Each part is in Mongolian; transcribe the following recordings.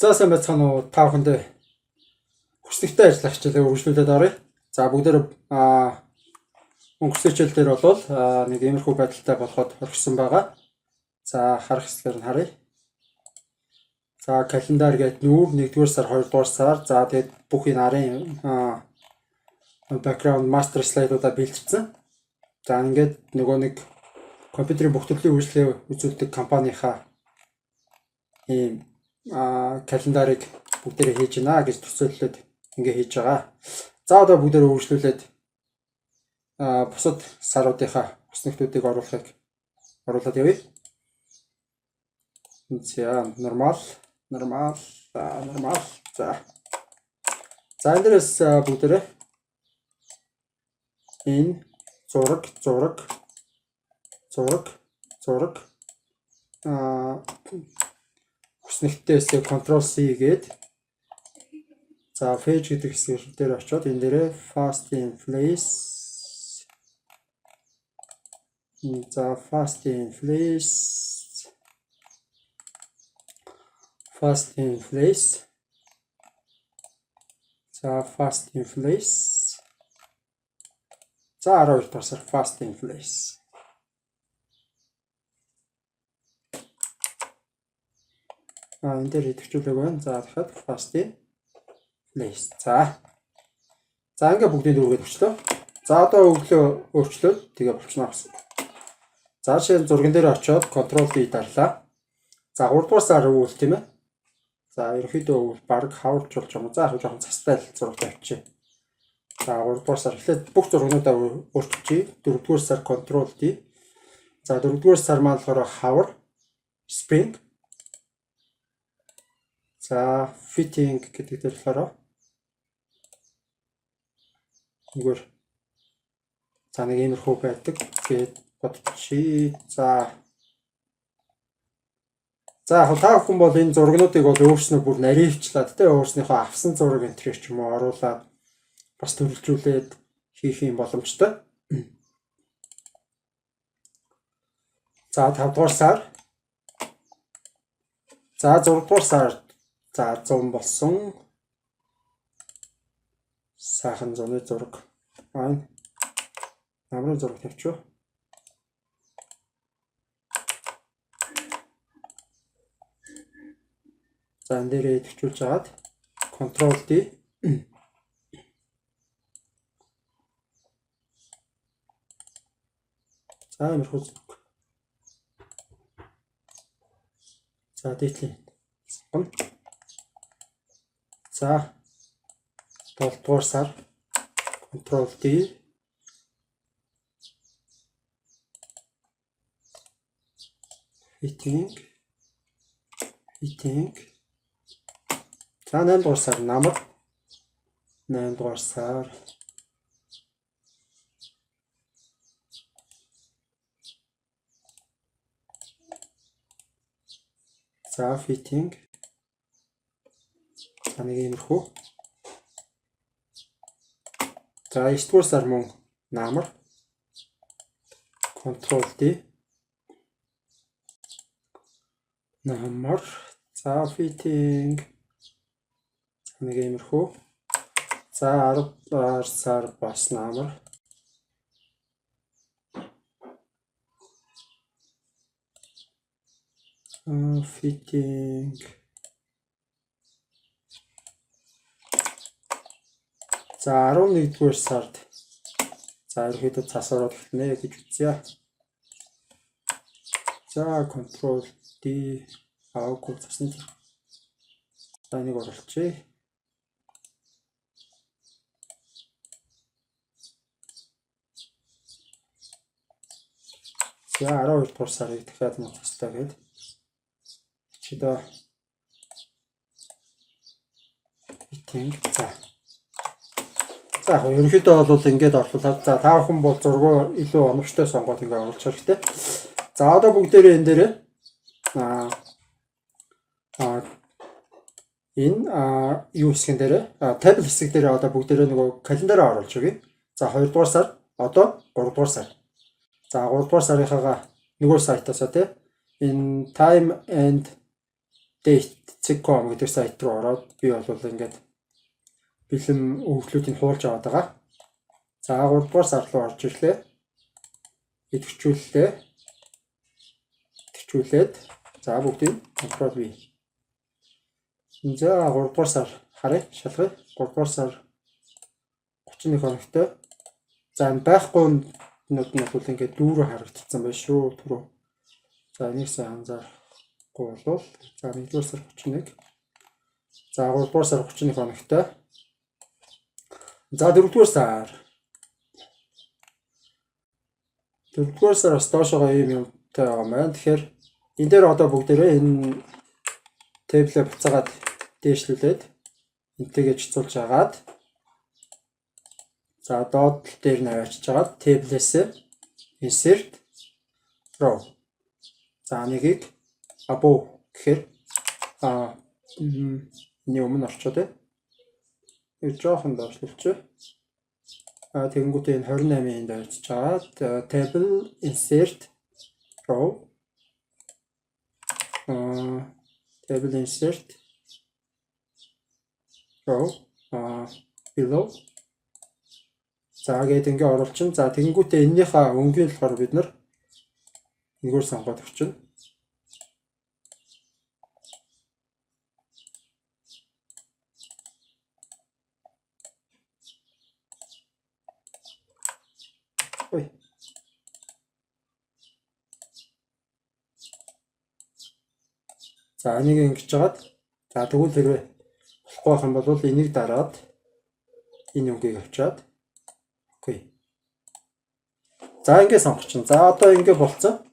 За, сайн байцгаана уу? Та бүхэндээ хүснэгтэй ажиллах хичээлээ үргэлжлүүлээд оръё. За, бүгдээр өнгөрсөн хичээл дээр бол нэг иймэрхүү байдалтай болоход орхисон байгаа. За, харах хэсгээр нь харъя. За, календар гээд нүүр 1-р сар, 2-р сар. За, тэгээд бүх энэ арын background master slide-уудаа бэлтгэсэн. За, ингээд нөгөө нэг компьютерийн бүх төрлийн үйлчлэгээ үзүүлдэг компанийнхаа ийм календарыг бүгдээрээ хийж гинэ гэж төсөөллөд ингээ хийж байгаа. За, одоо бүгдээрээ үргэлжлүүлээд бусад саруудынхаа хүснэгтүүдийг оруулаад явъя. За, normal, normal, normal. За. За, энэ дээрээс бүгдээрээ энэ зураг, зураг, зураг, зураг хүснэгтээс Ctrl C гээд, за, page гэдэг хэсэг дээр очиод энэ дээрээ paste in place, за, paste in place, paste in place, за, paste in place, за, 12 дугаар сар paste in place. Энэ дээр идэвхжүүлэг байна. За, дахиад paste in place. За. За, ингээ бүгдийг дүүргээд өчлөө. За, одоо өглөө өөрчлөөд тэгээ болчихно гэсэн. За, жишээ нь зурган дээр очиод Ctrl D дарлаа. За, 3 дугаар сар өвөл, тийм ээ. За, ерөнхийдөө өвөл баг хаварч болж байгаа юм. За, яг жоохон цастай л зураг тавьчих. За, 3 дугаар сар эхлээд бүх зургнуудаа өөрчилчихье. 4 дугаар сар Ctrl D. За, 4 дугаар сар маань болохоор хавар, spring. За, fitting гэдэг дээр болохоор зүгээр, за, нэг иймэрхүү байдаг гэд бодчихъя. За. За, яг та бүхэн бол энэ зургнуудыг бол өөрснөө бүр наривчлаад, тэ, өөрснийхөө авсан зураг энэ ч юм уу оруулаад бас төрөлжүүлээд хийх юм боломжтой. За, 5 дугаар сар. За, 6 дугаар сар. За, 100 болсон. Сайхан зуны зураг. Аа. Намрын зураг тавьчих. За, энэ дээрээ идэвхжүүлж агаад Ctrl D. За, иймэрхүү зураг. За, дээдлийн сонгоно. За, 7 дугаар сар Ctrl D. Fitting, fitting. За, 8 дугаар сар намар, 8 дугаар сар. За, fitting. За, нэг иймэрхүү. За, 9 дугаар сар мөн намар, Ctrl D, намар. За, fitting. За, нэг иймэрхүү. За, 10 дугаар сар бас намар. Fitting. За, 11-р сард, за, ерөөхдөө цас ороод эхэлнэ гэж үзье. За, Ctrl D, аагүй, цасны зураг. За, энийг оруулчихъя. За, 12 дугаар сарыг дахиад нэг цастай гээд чи доо fitting. За. За, яг ерөнхийдөө бол ингээд орлуулаад, за, та бүхэн бол зургуу илүү оновчтой сонгоод ингээд оруулах хэрэгтэй. За, одоо бүгдээрээ энэ дээрээ энэ юу хэсгэн дээрээ, table хэсэг дээрээ одоо бүгдээрээ нөгөө календараа оруулж өгье. За, 2 дугаар сар, одоо 3 дугаар сар. За, 3 дугаар сарынхаа нөгөө сайтаасаа, тий, энэ time and Date.com гэдэг сайт руу ороод би бол ингээд бэлэн өгөгдлүүдийг хуулж аваад байгаа. За, 3 дугаар сар руу орж ирлээ. Идэвхжүүллээ. Идэвхжүүлээд, за, бүгдийг Ctrl V. За, 3 дугаар сар харъя, шалгая. 3 дугаар сар 31 хоногтой. За, энэ байхгүй нууд нь бол ингээд дүүрээ харагдсан байна шүү түрүү. За, энийг сайн анзаарахгүй болвол, за, 1-р сар 31. За, 3 дугаар сар 31 хоногтой. За, 4-р сар. 4-р сар бас доошогоо ийм юмтай байгаа юм байна. Тэгэхээр энэ дээр одоо бүгдээрээ энэ table ээ буцаагаад дээшлүүлээд энтэйгээ чицуулж агаад, за, доод тал дээр нь аваачиж агаад table ээс insert row. За, нэгийг above гэхээр энэ өмнө орчоод байна. Нэг жоохон доошлуулчих. А тэгэнгүүтээ энэ 28-ын энд авчиж агаад table insert row, table insert row below, за, гээд ингээ оруулчин. За, тэгэнгүүтээ энэнийхээ өнгийн болохоор бид нар нэгөр сонгоод өгчнө. Ой. За, энийг ингэж жагаад, за, тэгвэл хэрвээ болохгүй байх юм бол энийг дараад энэ өнгийг авчиад, okay. За, ингэ сонгочин. За, одоо ингэ болцсон.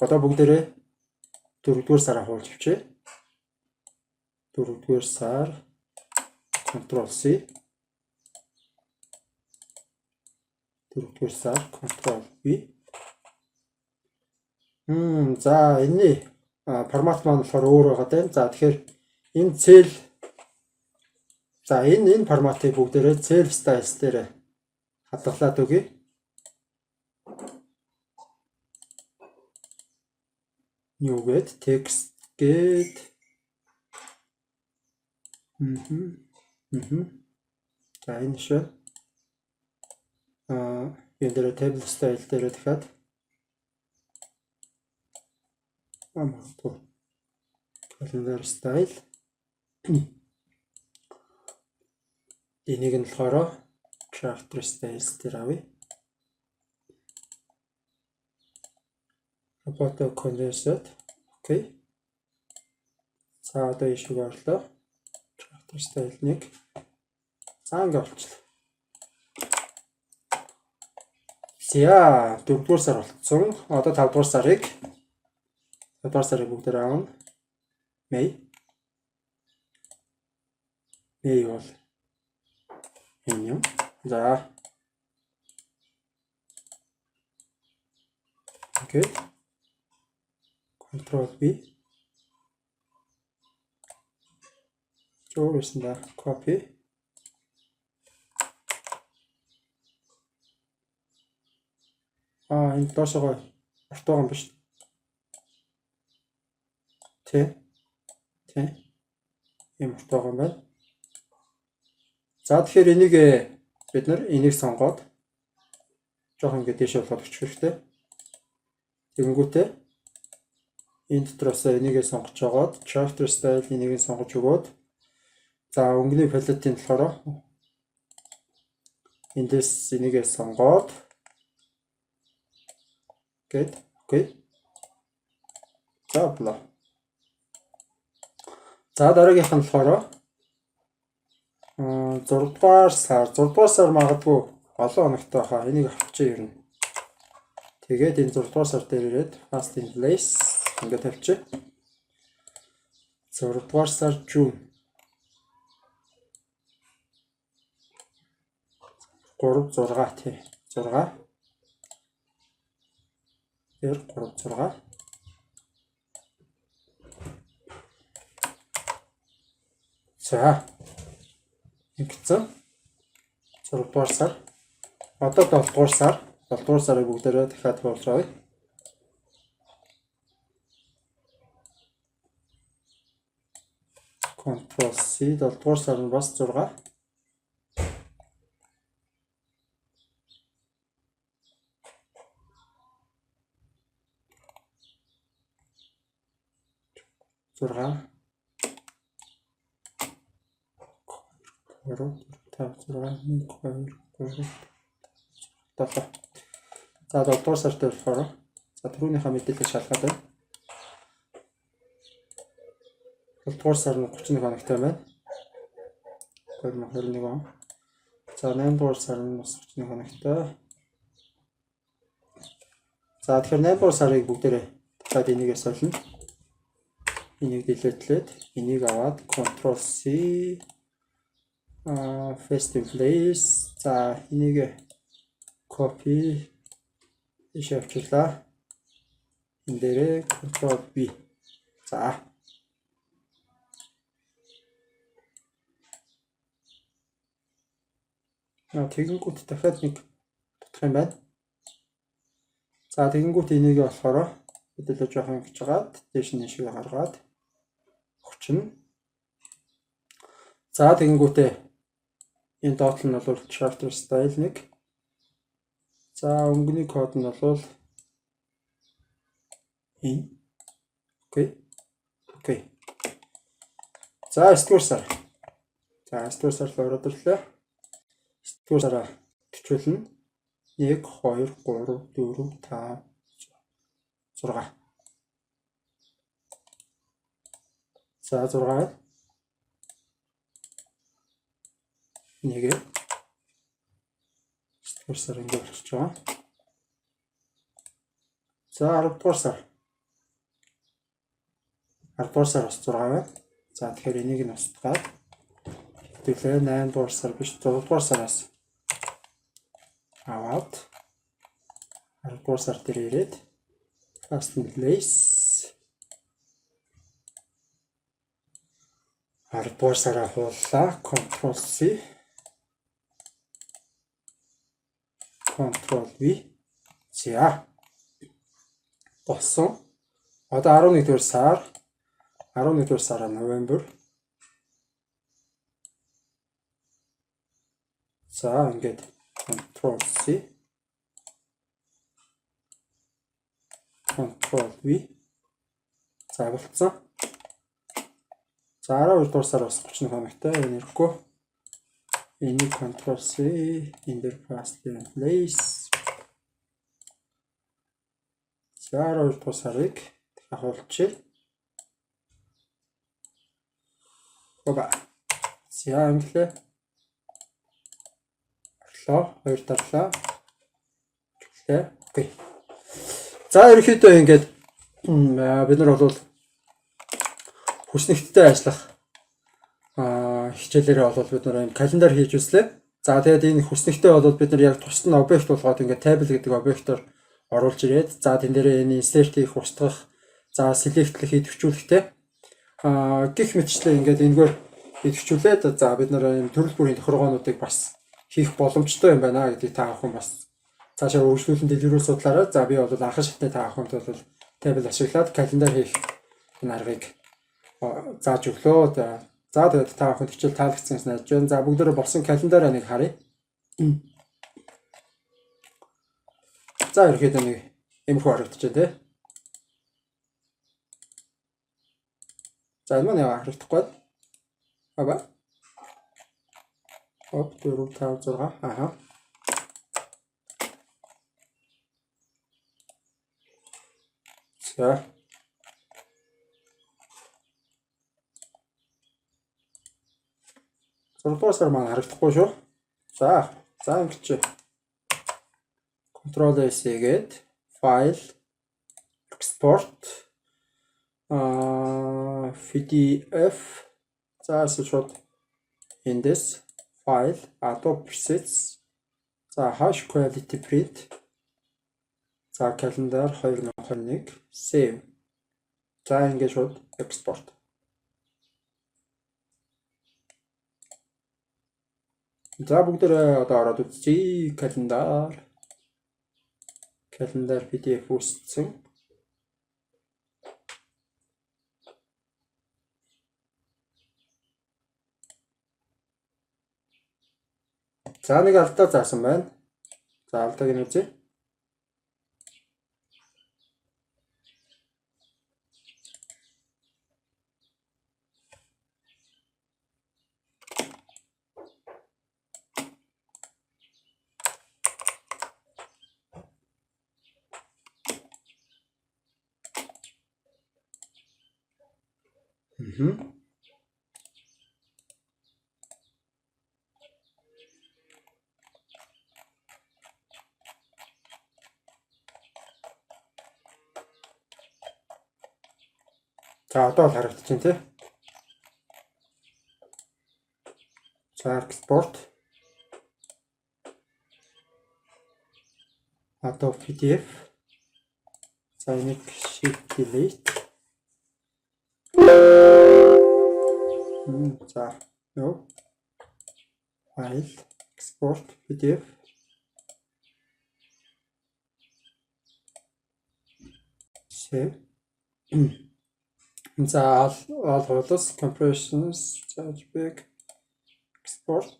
Одоо бүгдээрээ дөрөвдүгээр сараа хуулж авчээ. Дөрөвдүгээр сар Ctrl C. Дөрөвдүгээр сар Ctrl V. За, энэний формат маань болохоор өөр байгаа даа. За, тэгэхээр энэ cell, за, энэ форматыг бүгдээрээ cell styles дээр хадгалаад өгье. Юу гээд text гээд. Мм. За, энэ шүү. Энэ дээр table style дээр дахиад магадгүй calendar style, энийг нь болохоор character styles дээр авъя. Roboto condensed. Okay. За, одоо ийшээ орлоо. Character style 1. За, ингэ болчихлоо. За, дөрөвдүгээр сар болцсон. Одоо 5 дугаар сарыг 5 дугаар сарыг бүгдээр аавна. May. May бол энэ юм. За. Okay. Ctrl V. Өөрөөс нь copy. Энэ доошогоо урт байгаа юм ба шүү. Тэ. Тэ. Ийм урт байгаа юм байна. За, тэгэхээр энийг бид нар энийг сонгоод жоохон ингэ дээш болгоод өчөх хэрэгтэй. Тэгэнгүүтээ энэ дотроос энийгээ сонгож жагаад character style энийг сонгож өгөөд, за, өнгөний palette-ийн болохоор эндээс энийгээ сонгоод гээд, okay. За, болоо. За, дараагийнх нь болохоор 6 дугаар сар, 6 дугаар сар магадгүй олон хоногтой хаа, энийг авчиж ер нь. Тэгээд энэ 6 дугаар сар дээр ирээд paste in place ингээд тавьчих. 6 дугаар сар June 3 6, тий, 6 дээр 3 6. За, ингэсэн 6 дугаар сар. Одоо 7 дугаар сар, 7 дугаар сарыг бүгдээрээ дахиад хуулж авъя. Ctrl C, 7 дугаар сар нь бас 6. 6 3 5 6 1 2 3 7. За, 7 дугаар сар дээр болохоор, за, түрүүнийхээ мэдээллийг шалгаад байна. 7 дугаар сар нь 31 хоногтой байна. 2021 он. За, 8 дугаар сар нь бас 31 хоногтой. За, тэгэхээр 8 дугаар сарыг бүгдээрээ дахиад энийгээ солино. Энийг delete лээд, энийг аваад Ctrl C, paste in place. За, энийг copy ийш авчирлаа. Энэ дээрээ Ctrl V. За. Тэгэнгүүт дахиад нэг дутах юм байна. За, тэгэнгүүт энийг болохоор хэдүүлээ жоохон ингэж хагаад дээш нь шиг гаргаад өгчнө. За, тэгэнгүүтээ энэ доотлол нь бол character style 1. За, өнгөний код нь бол энэ. Okay. Okay. За, 9 дугаар сар. За, 9 дугаар сар руу ороод ирлээ. 9 дугаар сараа төвчүүлнэ. 1 2 3 4 5 6. За, 6 байна. Нэг. 9 дугаар сар ингэ болчихж байгаа. За, 10 дугаар сар. 10 дугаар сар бас 6 байна. За, тэгэхээр энийг нь устгаад хэвтүүлээ. 8 дугаар сар биш, 6 дугаар сараас аваад 10 дугаар сар дээр ирээд paste in place, 10 дугаар сараа хууллаа. Ctrl C, Ctrl V. За, болсон. Одоо 11 дугаар сар, 11 дугаар сараа November. За, ингээд Ctrl C, Ctrl V. За, болцсон. За, 12 дугаар сар бас 31 хоногтой. Энэ ирэхгүй. Энийг Ctrl C, энэ дээр paste in place. За, 12 дугаар сарыг дахиад хуулчихъя. Оба. За, инглээ. Орлоо. Хоёр дарлаа. Чүглээ. Okay. За, ерөнхийдөө ингээд бид нар бол хүснэгттэй ажиллах хичээлээрээ бол бид нар энэ календар хийж үзлээ. За, тэгээд энэ хүснэгтээ бол бид нар яг тусад нь объект болгоод ингээд table гэдэг объектоор оруулж ирээд, за, тэн дээрээ энэ insert хийх, устгах, за, select лэх, идэвхжүүлэхтэй гих мэтчлээ ингээд энэгээр идэвхжүүлээд, за, бид нар энэ төрөл бүрийн тохиргоонуудыг бас хийх боломжтой юм байна гэдгийг та бүхэн бас цаашаа үргэлжлүүлэн дэлгэрүүл судлаарай. За, би бол анхан шатны та бүхэнд бол table ашиглаад календар хийх энэ аргыг зааж өглөө. За, тэгээд та бүхэнд хичээл таалагдсан гэж найдаж байна. За, бүгдээрээ болсон календараа нэг харъя. За, ерөнхийдөө нэг иймэрхүү харагдаж байна, тий. За, энэ маань яа харагдахгүй байна. Аба. Оп, 4 5 6. Аха. За. Зурдугаар сар маань харагдахгүй шүү. За, за, ингэж Ctrl S хийгээд file, export PDF, за, эсвэл шууд эндээс file, Adobe Presets, за, high quality print, за, calendar 2021, save. За, ингээд шууд export. За, бүгдээрээ одоо ороод үзье. Календар. Календар PDF үүссэн. За, нэг алдаа заасан байна. За, алдааг нь үзье. Мм. За, одоо л харагдаж байна, тий. За, export Adobe PDF. За, энийг shift delete. За, no. File, export PDF. Save. За, all хуулас compressions, за, JPEG, export.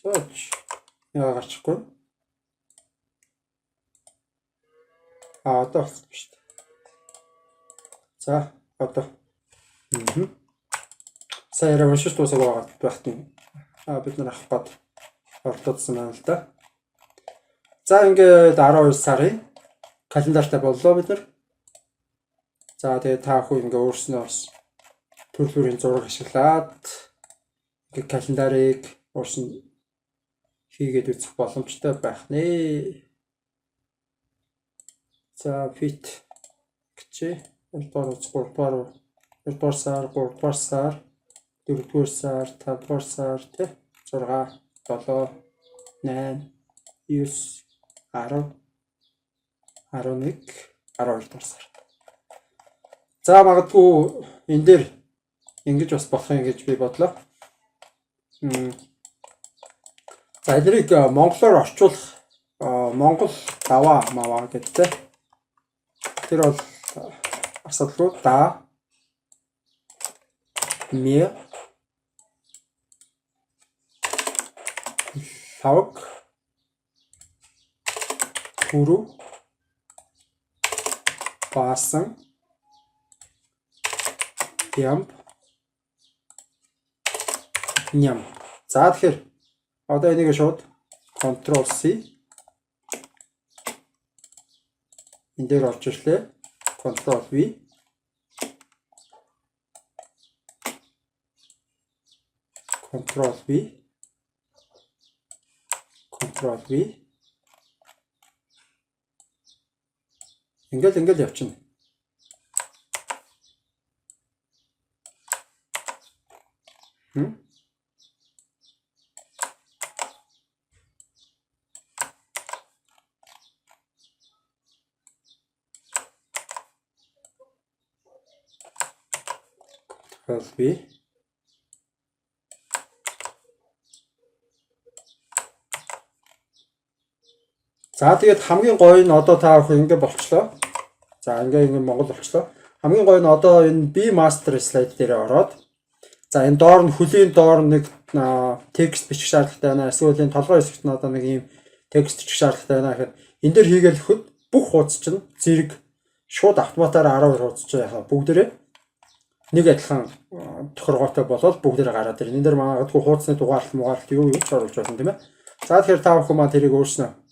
За, яа гарчихгүй. А, одоо болсон шүү дээ. За, одоо. Сая яриа уншиж дуусаагүй байгаа байхад нь бид нар авах гээд оролдсон байна л да. За, ингээд 12 сарын календартай боллоо бид нар. За, тэгээд та бүхэн ингээ өөрснөө бас төрөл бүрийн зураг ашиглаад ингээ календарыг өөрсөн хийгээд үзэх боломжтой байх нэ. За, fit гэж 1 дугаар 3 дугаар 2 дугаар сар, 3 дугаар сар, 4 дугаар сар, 5 дугаар сар, тий, 6, 7, 8, 9, 10, 11, 12 дугаар сар. За, магадгүй энэ дээр ингэж бас болох юм гэж би бодлоо. За, эднийг монголоор орчуулах, Монгол даваа маваа гэдэг. Тэр бол асуудалгүй да ме лавг түрүү баасан ямб ням. За, тэгэхээр одоо энийг шууд Ctrl C, энэ дээр орж ирлээ. Ctrl V. Ctrl V, Ctrl V. Ингээл ингээл явчихна. Хм? Ctrl V. За, тэгээд хамгийн гоё нь одоо та бүхэн ингэ болчлоо. За, ингээ ингээ Монгол болчлоо. Хамгийн гоё нь одоо энэ B master slide дээр ороод, за, энэ доор нь, хөлийн доор нэг текст бичих шаардлагатай байна. Эсвэл энэ толгой хэсэгт нь одоо нэг ийм текст бичих шаардлагатай байна гэхэд энэ дээр хийгээл өгөхөд бүх хуудас чинь зэрэг шууд автоматар 12 хуудас чинь яхаа бүгдээрээ нэг адилхан тохиргоотой болоод бүгдээрээ гараад ирнэ. Энэ дээр магадгүй хуудасны дугаарлалт мугаарлалт юу юу ч оруулж болно, тийм ээ. За, тэгэхээр та бүхэн маань тэрийг өөрснөө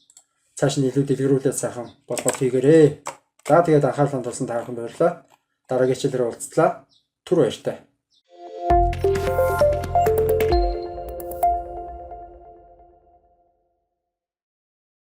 цааш нь илүү дэлгэрүүлээд сайхан болгоод хийгээрэй. За, тэгээд анхаарал хандуулсан та бүхэн баярлалаа. Дараагийн хичээлээр уулзлаа. Түр баяртай.